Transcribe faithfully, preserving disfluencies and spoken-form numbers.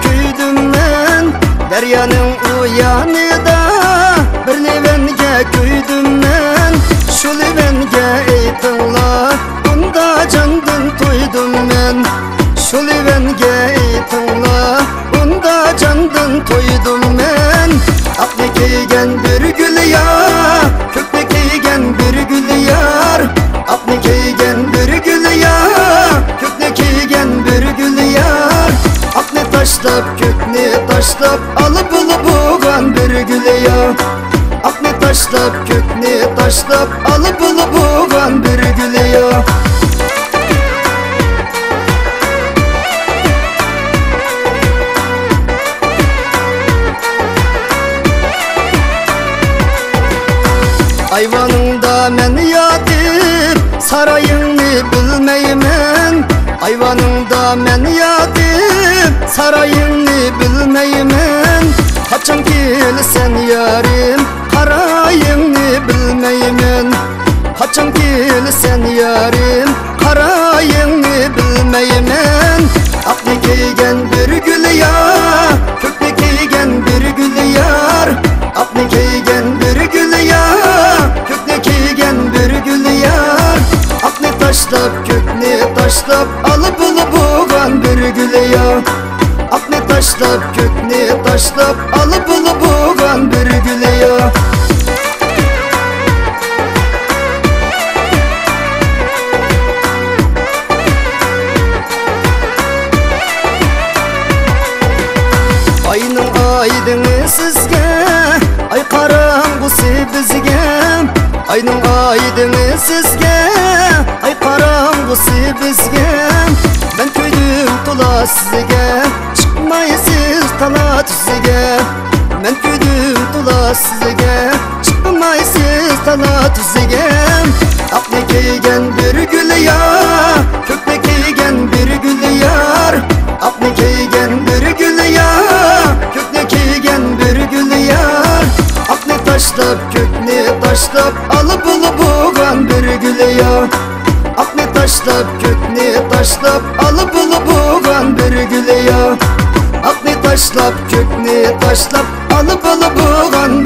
كۆيدۈم مەن دەريانىڭ ئۇ يانىدا، بىر لېۋەنگە كۆيدۈم مەن، شۇ لېۋەنگە ئېيتىڭلار، ئۇندا جاندىن تويدۇم مەن. شۇ لېۋەنگە ئېيتىڭلار، ئۇندا جاندىن تويدۇم مەن. ئاقنى كىيگەن بىر گۈل يار، كۆكنى كىيگەن بىر گۈل يار، ئاقنى كىيگەن بىر گۈل يار، كۆكنى كىيگەن بىر گۈل يار. ئاقنى تاشلاپ، كۆكنى تاشلاپ، ئالا بۇلا بولغان بىر گۈل يار. ئاقنى تاشلاپ، كۆكنى تاشلاپ، ئالا بۇلا بولغان بىر گۈل يار. ئايۋانىڭدا مەن ياتىپ، سارايىڭنى بىلمەيمەن. ئايۋانىڭدا مەن ياتىپ، سارايىڭنى بىلمەيمەن. قاچان كېلىسەن يارىم، قارايىڭنى بىلمەيمەن. قاچان كېلىسەن يارىم، قارايىڭنى بىلمەيمەن. ئاقنى كىيگەن بىر گۈل يار، كۆكنى كىيگەن بىر گۈل يار. ئاقنى كىيگەن بىر گۈل يار، كۆكنى كىيگەن بىر گۈل يار. ئاقنى تاشلاپ، كۆكنى تاشلاپ، ئالا بۇلا بولغان بىر گۈل يار. ئاقنى تاشلاپ، كۆكنى تاشلاپ، ئالا بۇلا بولغان بىر گۈل يار. ئاينىڭ ئايدىڭى سىزگە، ئاي قاراڭغۇسى بىزگە. ئاينىڭ ئايدىڭى سىزگە، ئاي قاراڭغۇسى بىزگە. مەن كۆيدۈم تولا سىزگە، چىقمايسىز تالا تۈزىگە. مەن كۆيدۈم تولا سىزگە، چىقمايسىز تالا تۈزىگە. ئاقنى كىيگەن بىر گۈل يار، كۆكنى كىيگەن بىر گۈل يار. ئاقنى كىيگەن بىر گۈل يار، كۆكنى كىيگەن بىر گۈل يار. ئاقنى تاشلاپ، كۆكنى تاشلاپ، ئالا بۇلا بولغان بىر گۈل يار. ئاقنى تاشلاپ، كۆكنى تاشلاپ، ئالا بۇلا بولغان بىر گۈل يار. ئاقنى تاشلاپ، كۆكنى تاشلاپ، ئالا بۇلا بولغان